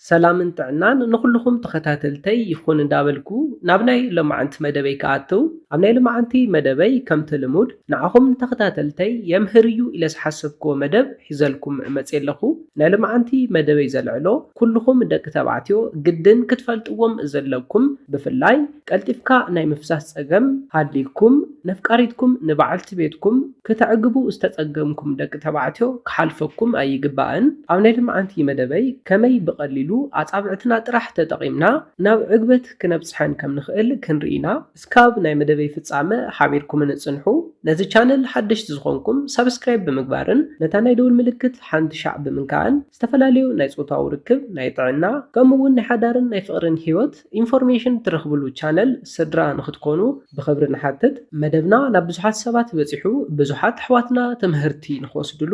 ሰላምን ጥዕናን ንኹልኹም ተኸታተልተይ ይኹን እንዳበልኩ፣ ናብ ናይ ሎማዓንቲ መደበይ ክኣትው፣ ኣብ ናይ ሎማዓንቲ መደበይ ከምቲ ልሙድ ንዓኹም ንተኸታተልተይ የምህር እዩ ኢለ ዝሓሰብክዎ መደብ ሒዘልኩም መፅየ ኣለኹ። ናይ ሎማዓንቲ መደበይ ዘልዕሎ፣ ኩልኹም ደቂ ተባዕትዮ ግድን ክትፈልጥዎም ዘለኩም፣ ብፍላይ ቀልጢፍካ ናይ ምፍሳስ ጸገም ሃልይኩም፣ ነፍቃሪትኩም ንበዓልቲ ቤትኩም ክተዕግቡ ዝተጸገምኩም ደቂ ተባዕትዮ ክሓልፈኩም ኣይግባእን። ኣብ ናይ ሎማዓንቲ መደበይ ከመይ ብቐሊሉ ኣጻብዕትና ጥራሕ ተጠቒምና ናብ ዕግበት ክነብጽሐን ከም ንኽእል ክንርኢ ኢና። እስካብ ናይ መደበይ ፍጻመ ሓቢርኩምኒ ጽንሑ። ነዚ ቻነል ሓደሽቲ ዝኾንኩም ሳብስክራይብ ብምግባርን ነታ ናይ ደውል ምልክት ሓንቲ ሻዕ ብምንካእን ዝተፈላለዩ ናይ ጾታዊ ርክብ፣ ናይ ጥዕና፣ ከምኡ እውን ናይ ሓዳርን ናይ ፍቕርን ህይወት ኢንፎርሜሽን ትረኽብሉ ቻነል ስድራ ንኽትኮኑ ብኽብሪ ንሓትት። መደብና ናብ ብዙሓት ሰባት በጺሑ፣ ብዙሓት ኣሕዋትና ትምህርቲ ንኽወስድሉ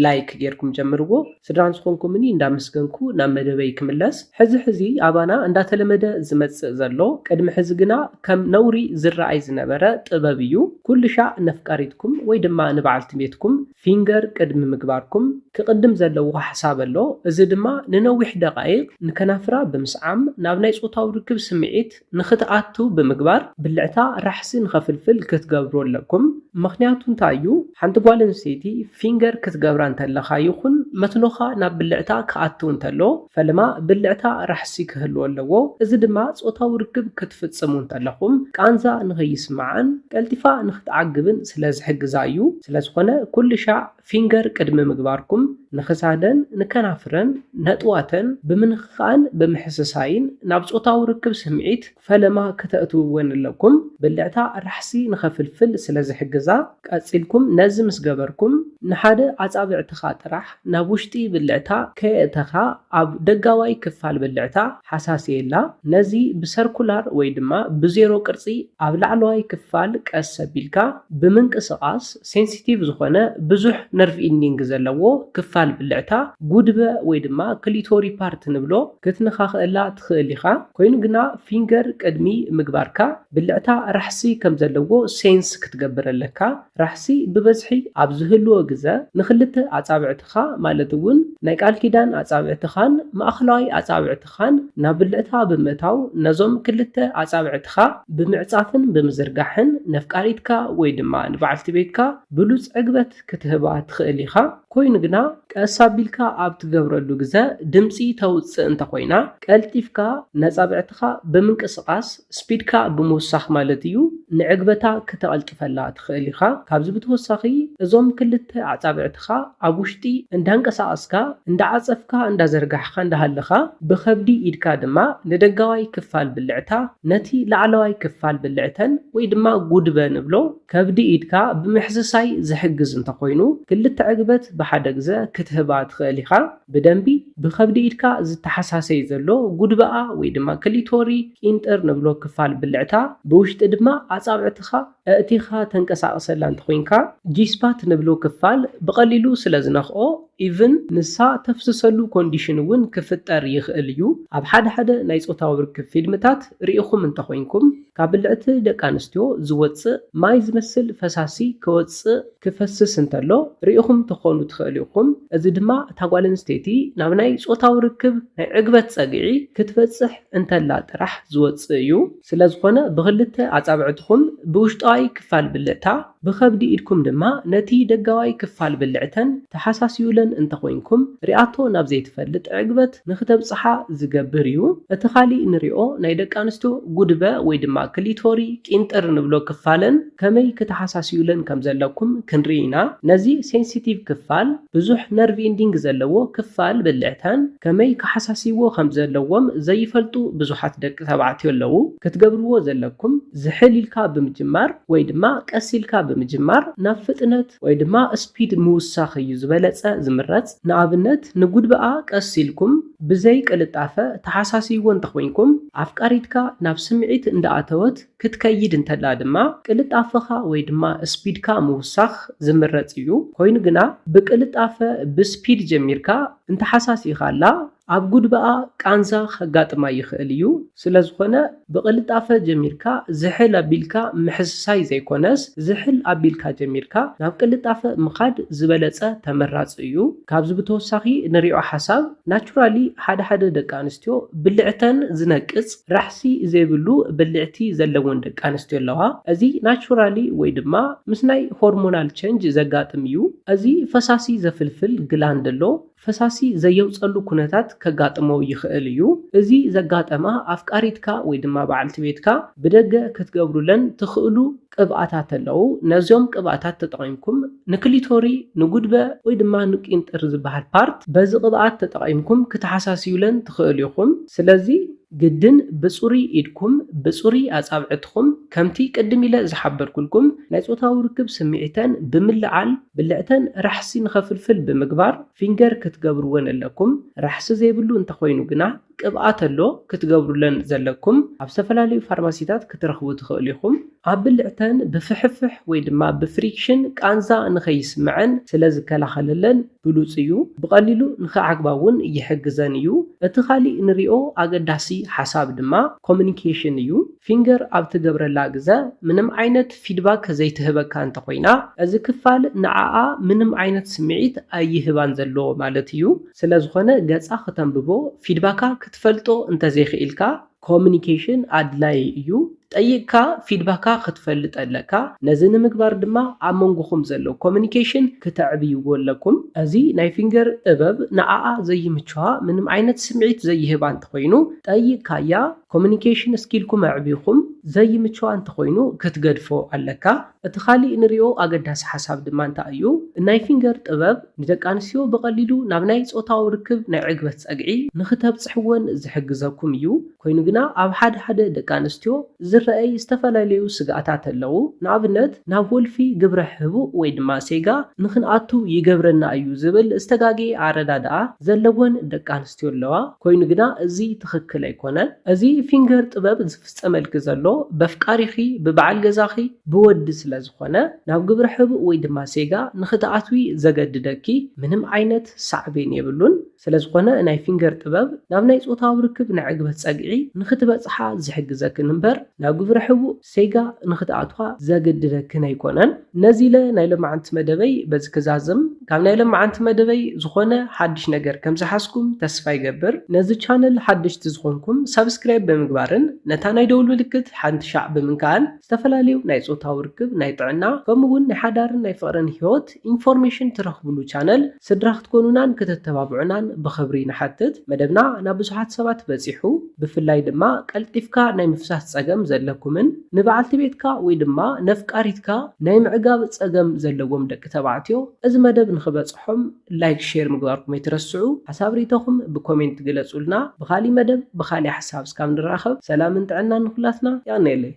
ላይክ ጌርኩም ጀምርዎ። ስድራን ዝኾንኩምኒ እንዳመስገንኩ ናብ መደበይ ክምለስ። ሕዚ ሕዚ ኣባና እንዳተለመደ ዝመጽእ ዘሎ፣ ቅድሚ ሕዚ ግና ከም ነውሪ ዝረኣይ ዝነበረ ጥበብ እዩ። ኩሉ ሻዕ ነፍቃሪትኩም ወይ ድማ ንበዓልቲ ቤትኩም ፊንገር ቅድሚ ምግባርኩም ክቕድም ዘለዎ ሓሳብ ኣሎ። እዚ ድማ ንነዊሕ ደቓይቕ ንከናፍራ ብምስዓም ናብ ናይ ጾታዊ ርክብ ስምዒት ንኽትኣቱ ብምግባር ብልዕታ ራሕሲ ንኸፍልፍል ክትገብሩ ኣለኩም። ምኽንያቱ እንታይ እዩ? ሓንቲ ጓል ኣንስተይቲ ፊንገር ክትገብራ እንተለኻ ይኹን መትኖኻ ናብ ብልዕታ ክኣቱ እንተሎ፣ ፈለማ ብልዕታ ራሕሲ ክህልዎ ኣለዎ። እዚ ድማ ጾታዊ ርክብ ክትፍጽሙ እንተለኹም ቃንዛ ንኸይስምዓን ቀልጢፋ ንኽትዓግብን ስለ ዝሕግዛ እዩ። ስለ ዝኾነ ኩሉ ሻዕ ፊንገር ቅድሚ ምግባርኩም ንኽሳደን ንከናፍረን ነጥዋተን ብምንኽኻእን ብምሕስሳይን ናብ ጾታዊ ርክብ ስምዒት ፈለማ ከተእትውወን ኣለኩም። ብልዕታ ራሕሲ ንኸፍልፍል ስለ ዝሕግዛ፣ ቀጺልኩም ነዚ ምስ ገበርኩም፣ ንሓደ ኣጻብዕትኻ ጥራሕ ናብ ውሽጢ ብልዕታ ከየእተኻ ኣብ ደጋዋይ ክፋል ብልዕታ ሓሳስየላ። ነዚ ብሰርኩላር ወይ ድማ ብዜሮ ቅርጺ ኣብ ላዕለዋይ ክፋል ቀስ ኣቢልካ ብምንቅስቓስ ሴንሲቲቭ ዝኾነ ብዙሕ ነርቭ ኢንዲንግ ዘለዎ ክፋል ብልዕታ ጉድበ ወይ ድማ ክሊቶሪ ፓርት ንብሎ ክትነኻኽእላ ትኽእል ኢኻ። ኮይኑ ግና ፊንገር ቅድሚ ምግባርካ ብልዕታ ራሕሲ ከም ዘለዎ ሴንስ ክትገብር ኣለካ። ራሕሲ ብበዝሒ ኣብ ዝህልዎ ግዘ ንኽልተ ኣጻብዕትኻ ማለት እውን ናይ ቃል ኪዳን ኣጻብዕትኻን ማእኸላዋይ ኣጻብዕትኻን ናብ ብልዕታ ብምእታው ነዞም ክልተ ኣጻብዕትኻ ብምዕጻፍን ብምዝርጋሕን ነፍቃሪትካ ወይ ድማ ንበዓልቲ ቤትካ ብሉጽ ዕግበት ክትህባ ትኽእል ኢኻ። ኮይኑ ግና ቀስ ኣቢልካ ኣብ ትገብረሉ ግዘ ድምጺ ተውጽእ እንተኾይና ቀልጢፍካ ነጻብዕትኻ ብምንቅስቓስ ስፒድካ ብምውሳኽ ማለት እዩ ንዕግበታ ክተቐልጥፈላ ትኽእል ኢኻ። ካብዚ ብተወሳኺ እዞም ክልተ ኣጻብዕትኻ ኣብ ውሽጢ እንዳንቀሳቐስካ እንዳዓጸፍካ እንዳዘርጋሕካ እንዳሃለኻ ብኸብዲ ኢድካ ድማ ንደጋዋይ ክፋል ብልዕታ ነቲ ላዕለዋይ ክፋል ብልዕተን ወይ ድማ ጉድበ ንብሎ ከብዲ ኢድካ ብምሕስሳይ ዝሕግዝ እንተኾይኑ ክልተ ዕግበት ብሓደ ግዘ ክትህባ ትኽእል ኢኻ። ብደንቢ ብኸብዲ ኢድካ ዝተሓሳሰይ ዘሎ ጉድበኣ ወይ ድማ ክሊቶሪ ቂንጥር ንብሎ ክፋል ብልዕታ ብውሽጢ ድማ ኣጻብዕትኻ ኣእቲኻ ተንቀሳቕሰላ እንተኾይንካ ጂስፓት ንብሎ ክፋል ብቐሊሉ ስለ ዝነኽኦ ኢቭን ንሳ ተፍስሰሉ ኮንዲሽን እውን ክፍጠር ይኽእል እዩ። ኣብ ሓደ ሓደ ናይ ጾታዊ ርክብ ፊልምታት ርኢኹም እንተኾይንኩም ካብ ብልዕቲ ደቂ ኣንስትዮ ዝወጽእ ማይ ዝመስል ፈሳሲ ክወጽእ ክፈስስ እንተሎ ርኢኹም ትኾኑ ትኽእሉ ኢኹም። እዚ ድማ እታ ጓል ኣንስተይቲ ናብ ናይ ጾታዊ ርክብ ናይ ዕግበት ጸግዒ ክትበጽሕ እንተላ ጥራሕ ዝወጽእ እዩ። ስለ ዝኾነ ብኽልተ ኣጻብዕትኹም ብውሽጣዊ ክፋል ብልዕታ ብኸብዲ ኢድኩም ድማ ነቲ ደጋዋይ ክፋል ብልዕተን ተሓሳስዩለን እንተኾይንኩም ሪኣቶ ናብ ዘይትፈልጥ ዕግበት ንኽተብጽሓ ዝገብር እዩ። እቲ ካሊእ ንሪኦ ናይ ደቂ ኣንስትዮ ጉድበ ወይ ድማ ክሊቶሪ ቂንጥር ንብሎ ክፋለን ከመይ ክተሓሳስዩለን ከም ዘለኩም ክንርኢ ኢና። ነዚ ሴንሲቲቭ ክፋል ብዙሕ ነርቭ ኢንዲንግ ዘለዎ ክፋል ብልዕተን ከመይ ክሓሳስይዎ ከም ዘለዎም ዘይፈልጡ ብዙሓት ደቂ ተባዕትዮ ኣለዉ። ክትገብርዎ ዘለኩም ዝሕል ኢልካ ብምጅማር ወይ ድማ ቀስ ኢልካ ብምጅማር ናብ ፍጥነት ወይ ድማ ስፒድ ምውሳኽ እዩ ዝበለጸ ዝምረጽ። ንኣብነት ንጉድበኣ ቀስ ኢልኩም ብዘይ ቅልጣፈ ተሓሳስይዎ እንተኾይንኩም ኣፍቃሪትካ ናብ ስምዒት እንዳኣተወት ክትከይድ እንተላ ድማ ቅልጣፈኻ ወይ ድማ ስፒድካ ምውሳኽ ዝምረጽ እዩ። ኮይኑ ግና ብቅልጣፈ ብስፒድ ጀሚርካ እንተሓሳሲኻላ ኣብ ጉድበኣ ቃንዛ ከጋጥማ ይኽእል እዩ። ስለ ዝኾነ ብቕልጣፈ ጀሚርካ ዝሕል ኣቢልካ ምሕስሳይ ዘይኮነስ ዝሕል ኣቢልካ ጀሚርካ ናብ ቅልጣፈ ምኻድ ዝበለጸ ተመራጺ እዩ። ካብዚ ብተወሳኺ ንሪኦ ሓሳብ ናቹራሊ ሓደ ሓደ ደቂ ኣንስትዮ ብልዕተን ዝነቅጽ ራሕሲ ዘይብሉ ብልዕቲ ዘለወን ደቂ ኣንስትዮ ኣለዋ። እዚ ናቹራሊ ወይ ድማ ምስ ናይ ሆርሞናል ቸንጅ ዘጋጥም እዩ። እዚ ፈሳሲ ዘፍልፍል ግላንድ ኣሎ። ፈሳሲ ዘየውጸሉ ኩነታት ከጋጥሞ ይኽእል እዩ። እዚ ዘጋጠማ ኣፍቃሪትካ ወይ ድማ በዓልቲ ቤትካ ብደገ ክትገብሩለን ትኽእሉ ቅብኣታት ኣለዉ። ነዚኦም ቅብኣታት ተጠቒምኩም ንክሊቶሪ፣ ንጉድበ ወይ ድማ ንቂንጥር ዝበሃል ፓርት በዚ ቅብኣት ተጠቒምኩም ክትሓሳስዩለን ትኽእሉ ኢኹም። ስለዚ ግድን ብጽሩይ ኢድኩም፣ ብጽሩይ ኣጻብዕትኹም፣ ከምቲ ቅድም ኢለ ዝሓበርኩልኩም ናይ ጾታዊ ርክብ ስምዒተን ብምልዓል ብልዕተን ራሕሲ ንኸፍልፍል ብምግባር ፊንገር ክትገብርወን ኣለኩም። ራሕሲ ዘይብሉ እንተኾይኑ ግና ቅብኣት ኣሎ ክትገብሩለን ዘለኩም። ኣብ ዝተፈላለዩ ፋርማሲታት ክትረኽቡ ትኽእሉ ኢኹም። ኣብ ብልዕተን ብፍሕፍሕ ወይ ድማ ብፍሪክሽን ቃንዛ ንኸይስምዐን ስለ ዝከላኸለለን ብሉጽ እዩ። ብቐሊሉ ንኽዓግባ እውን ይሕግዘን እዩ። እቲ ካሊእ ንሪኦ ኣገዳሲ ሓሳብ ድማ ኮሚኒኬሽን እዩ። ፊንገር ኣብ ትገብረላ ግዘ ምንም ዓይነት ፊድባክ ዘይትህበካ እንተኾይና፣ እዚ ክፋል ንዓኣ ምንም ዓይነት ስምዒት ኣይህባን ዘሎ ማለት እዩ። ስለ ዝኾነ ገጻ ክተንብቦ፣ ፊድባካ ክትፈልጦ እንተዘይኽኢልካ፣ ኮሚኒኬሽን ኣድላዪ እዩ። ጠይቕካ ፊድባካ ክትፈልጥ ኣለካ። ነዚ ንምግባር ድማ ኣብ መንጎኹም ዘሎ ኮሚኒኬሽን ክተዕብይዎ ኣለኩም። እዚ ናይ ፊንገር ጥበብ ንዓኣ ዘይምችዋ ምንም ዓይነት ስምዒት ዘይህባ እንተኾይኑ፣ ጠይቕካያ ኮሚኒኬሽን ስኪልኩም ኣዕቢኹም ዘይምችዋ እንተኾይኑ ክትገድፎ ኣለካ። እቲ ካሊእ ንሪኦ ኣገዳሲ ሓሳብ ድማ እንታይ እዩ? ናይ ፊንገር ጥበብ ንደቂ ኣንስትዮ ብቐሊሉ ናብ ናይ ጾታዊ ርክብ ናይ ዕግበት ጸግዒ ንኽተብጽሕወን ዝሕግዘኩም እዩ። ኮይኑ ግና ኣብ ሓደ ሓደ ደቂ ኣንስትዮ ዝረኣይ ዝተፈላለዩ ስግኣታት ኣለዉ። ንኣብነት ናብ ወልፊ ግብረ ሕቡእ ወይ ድማ ሴጋ ንኽንኣቱ ይገብረና እዩ ዝብል ዝተጋግየ ኣረዳድኣ ዘለወን ደቂ ኣንስትዮ ኣለዋ። ኮይኑ ግና እዚ ትኽክል ኣይኮነን። እዚ ፊንገር ጥበብ ዝፍጸመልኪ ዘሎ በፍቃሪኺ፣ ብበዓል ገዛኺ፣ ብወዲ ስለ ዝኾነ ናብ ግብረ ሕቡእ ወይ ድማ ሴጋ ንኽትኣትዊ ዘገድደኪ ምንም ዓይነት ሳዕቤን የብሉን። ስለ ዝኾነ ናይ ፊንገር ጥበብ ናብ ናይ ጾታዊ ርክብ ናይ ዕግበት ጸግዒ ንኽትበጽሓ ዝሕግዘክን እምበር ናብ ግብረ ሕቡእ ሴጋ ንኽትኣትዋ ዘገድደክን ኣይኮነን። ነዚ ኢለ ናይ ሎማዓንቲ መደበይ በዚ ክዛዝም። ካብ ናይ ሎማዓንቲ መደበይ ዝኾነ ሓድሽ ነገር ከም ዝሓዝኩም ተስፋ ይገብር። ነዚ ቻነል ሓደሽቲ ዝኾንኩም ሳብስክራይብ ብምግባርን ነታ ናይ ደውል ምልክት ሓንቲ ሻዕ ብምንካእን ዝተፈላለዩ ናይ ጾታዊ ርክብ፣ ናይ ጥዕና፣ ከምኡ እውን ናይ ሓዳርን ናይ ፍቕርን ህይወት ኢንፎርሜሽን ትረኽብሉ ቻነል ስድራ ክትኮኑናን ከተተባብዑናን ብኽብሪ ንሓትት። መደብና ናብ ብዙሓት ሰባት በጺሑ፣ ብፍላይ ድማ ቀልጢፍካ ናይ ምፍሳስ ጸገም ዘለኩምን ንበዓልቲ ቤትካ ወይ ድማ ነፍቃሪትካ ናይ ምዕጋብ ጸገም ዘለዎም ደቂ ተባዕትዮ እዚ መደብ ንኽበጽሖም ላይክ፣ ሼር ምግባርኩም ኣይትረስዑ። ሓሳብ ርኢቶኹም ብኮሜንት ግለጹልና። ብኻሊእ መደብ ብኻሊእ ሓሳብ እስካብ ንራኸብ ሰላምን ጥዕናን ንኹላትና። የቐንየለይ።